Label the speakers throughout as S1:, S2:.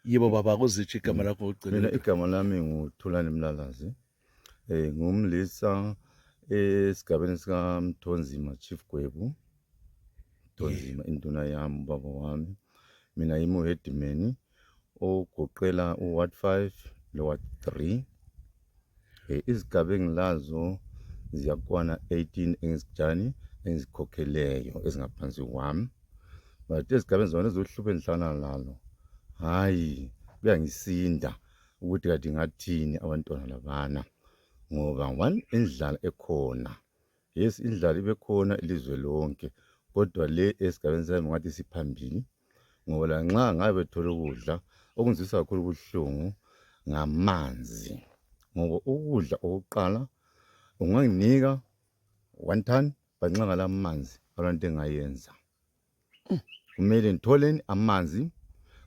S1: Yebo baba, kuzithi igama lakho
S2: Mina
S1: ugcine.
S2: igama lami nguThulani Mlalazi. Ngumlisa esigabeni sikaMthonzima Chief Gwebu. Mthonzima induna yami, ubaba wami. Mina yimi headman ogoqela uWard 5 loWard 3. Izigaba engilazo ziyakwana 18 engizijani engizikhokheleyo ezingaphansi kwami. But ezigabeni zona ezohlupha engihlala lalo, hayi kuyangisinda ukuthi kade ngathini abantwana labana, ngoba one indlala ekhona, yes indlala ibe khona ilizwe lonke, kodwa le esigabeni sami ngathi siphambili, ngoba lanxa ngabe bethole ukudla okungizwisa kakhulu ubuhlungu ngamanzi, ngoba ukudla okokuqala unganginika 1 ton but nxa ngala manzi abantu engayenza, kumele ngitholeni amanzi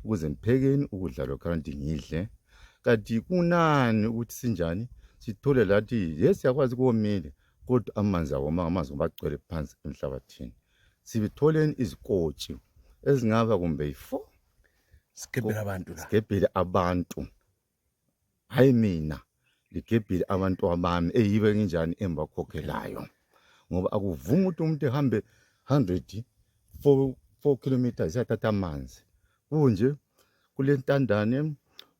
S2: ukuze ngiphekeni ukudla lokho kanti ngidle. Kanti kunani ukuthi sinjani sithole lathi yes siyakwazi komile, kodwa amanzi awomanga, amanzi ngoba agcwele phansi emhlabathini. Sibitholeni izikotshi ezingaba kumbe 4
S1: Sigebhela abantu la.
S2: sigebhele abantu, hayi mina ligebhele abantu abami eyibe nginjani embakhokhelayo, ngoba akuvumi ukuthi umuntu ehambe 4 kilometers yathatha amanzi. Kunje kule ntandane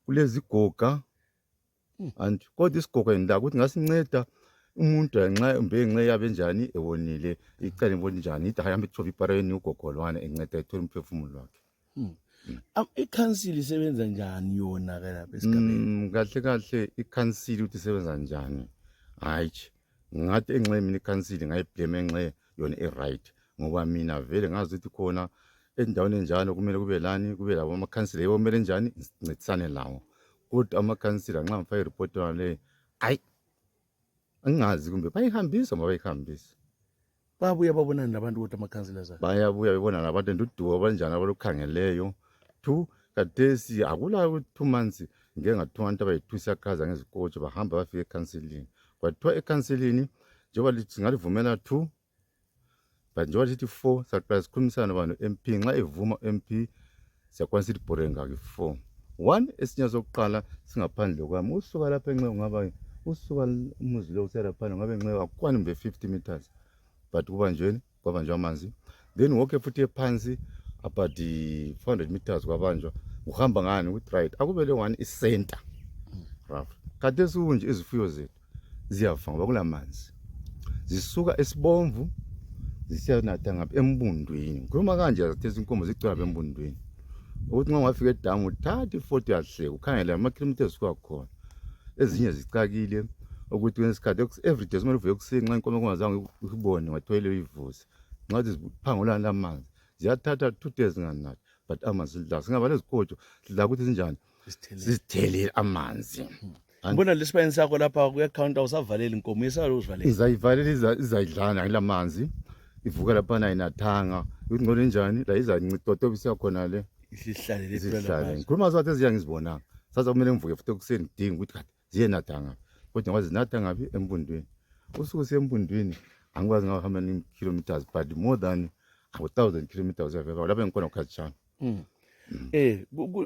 S2: kulezigoga and kodwa isigoga ngila ukuthi ngasinceda umuntu nxa yabe njani ewonile icala ibona njani ithi hayi ambe ipara ugogolwane enceda ethola umphefumulo wakhe.
S1: Ikhansili isebenza njani yona ke lapha esigabeni?
S2: Kahle kahle ikhansili ukuthi isebenza njani, hayi ngathi enxe mina ikhansili ngayiblame enxe yona right, ngoba mina vele ngazi ukuthi khona endaweni enjalo kumele kube lani, kube labo amakhansila yebo kumele njani sincedisane lawo, kodwa amakhansila nxa ngifaka ireport le hayi angazi kumbe bayihambisa ngoba bayihambisa,
S1: Babuya babonana nabantu ukuthi amakhansila zakhe.
S2: bayabuya bebona labantu nduduwo abanjani abalukhangeleyo. 2 kadesi akula 2 months ngeke ngathiwa abantu abayi2 siyakhaza ngezikotsho bahamba bafika ekhansilini, kwathiwa ekhansilini njengoba lithi ngalivumela 2 but njengoba lithi 4 saqala sikhulumisana abantu MP, nxa evuma MP siyakwanisa ibhore ngaki 4. 1 esinye sokuqala singaphandle kwami usuka lapha enxe ngaba usuka umuzi lo useraphana ngabe enxe akwani mbe 50 meters, but kubanjweni kwabanjwa amanzi, then woke futhi ephansi about 400 meters kwabanjwa. Uhamba ngani with right akube le one iscenter rough. Kade sunje izifuyo zethu ziyafa ngoba kulamanzi, zisuka esibomvu zisiyanatha ngapha embundweni. Ngikhuluma kanje azathesa inkomo zigcwala embundweni, ukuthi nxa ungafika edamu uthatha ifoto yahle ukhangele ama-kilometers zisuka khona, ezinye zicakile ukuthi kwesikhathi every day kumele uvuke ekuseni nxa inkomo kungazange ukubone wathoyile uyivuze, nxa ziphangulana lamanzi ziyathatha 2 days zinganathi, but amanzi sidla singaba lezikotsho sidla ukuthi sinjani sizithelele amanzi.
S1: Ngibona lesibayeni sakho lapha kuyakhawunta usavalele inkomo isalo uzivalele.
S2: Izayivalela izayidlana ngila manzi ivuka lapha ayinathanga ukuthi ngone njani la izancitoto bisiya khona le
S1: Ihlalele
S2: isihlale. Ngikhuluma zathi eziyangizibonanga sasa kumele ngivuke futhi ekuseni ngidinga ukuthi kade ziyenatha ngaphi, kodwa ngoba zinatha ngaphi embundweni. Usuku sembundweni angikwazi ngahamba ni kilometers but more than 1000 kilometers lapha engikhona ukhatshana.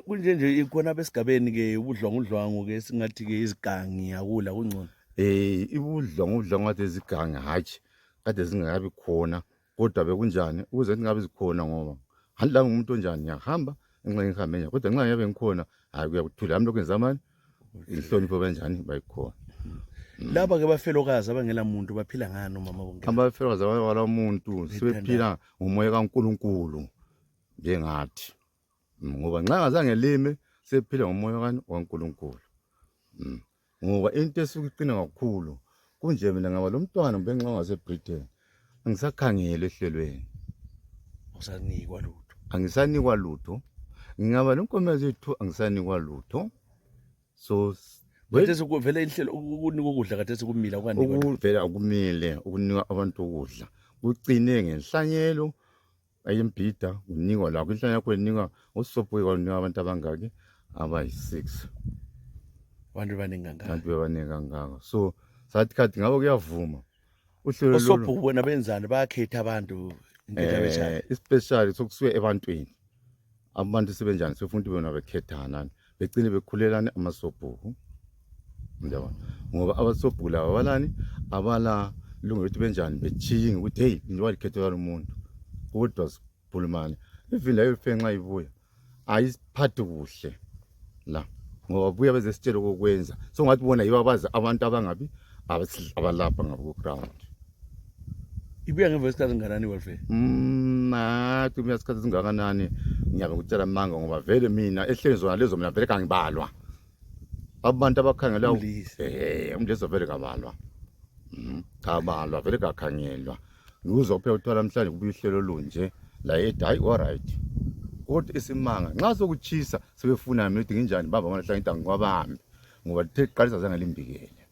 S1: Kunje nje ikhona besigabeni ke ubudlwangudlwangu ke singathi ke izigangi akula kungcono.
S2: Ibudlwangudlwangu ngathi izigangi hatshi kade zingakabi khona, kodwa bekunjani ukuze zingabi zikhona ngoba handla ngumuntu onjani ngiyahamba enxa ngihambe nje, kodwa nxa ngiyabe ngikhona hayi kuyakuthula ami lokho ngizamani inhlonipho banjani bayikhona.
S1: Laba ke bafelokazi abangela muntu baphila ngani umama bonke?
S2: Abafelokazi abala muntu sebephila ngomoya kaNkulunkulu njengathi, ngoba nxa ngazange lime sephila ngomoya kaNkulunkulu. Ngoba into esuke iqina kakhulu kunje mina ngaba lo mntwana benxa ngaseBritain angisakhangele ehlelweni,
S1: Usanikwa lutho.
S2: angisanikwa lutho, ngingaba lenkomo zethu angisanikwa lutho. So
S1: Bethe sekuvela inhlelo ukunika ukudla kade sekumila kwanikwa.
S2: ukuvela kumile ukunika abantu ukudla kucine ngenhlanyelo ayembhida kunikwa lakho inhlanyelo yakho inikwa usobhuyi kwanika abantu abangaki abayi6
S1: Abantu baningi kangaka.
S2: abantu bebaningi kangaka. So sathi khathi ngabe kuyavuma uhlelo
S1: Osobhuku bona benzani bayakhetha abantu into abetshayo.
S2: especially sokusuke ebantwini abantu sebenjani sefuna ukuthi bona bekhethana begcine bekhulelane amasobhuku ndiyabona ngoba abasobhuku laba balani abala lungu ukuthi benjani bechinge ukuthi hey njengoba likhethwa umuntu kodwa sikhulumane even layo fenxa ibuya ayisiphathi kuhle la ngoba buya bezesitshela kokwenza so ngathi bona yiba abazi abantu abangabi abalapha ngabo ku ground
S1: ibuya ngemva kwesikhathi nganani welfare
S2: nathi mina isikhathi singakanani ngiyabe ngitshela manga ngoba vele mina ehleni zona lezo mina vele kangibalwa abantu abakhangela umdlezo vele kabalwa kabalwa vele kakhangelwa ngizwa phela uthola namhlanje kubuya ihlelo lunje la ethi hayi alright kodwa isimanga nxa sokuchisa sebefuna mina ukuthi nginjani baba ngalahlanje ngwabami ngoba lithe qalisa zange limbikele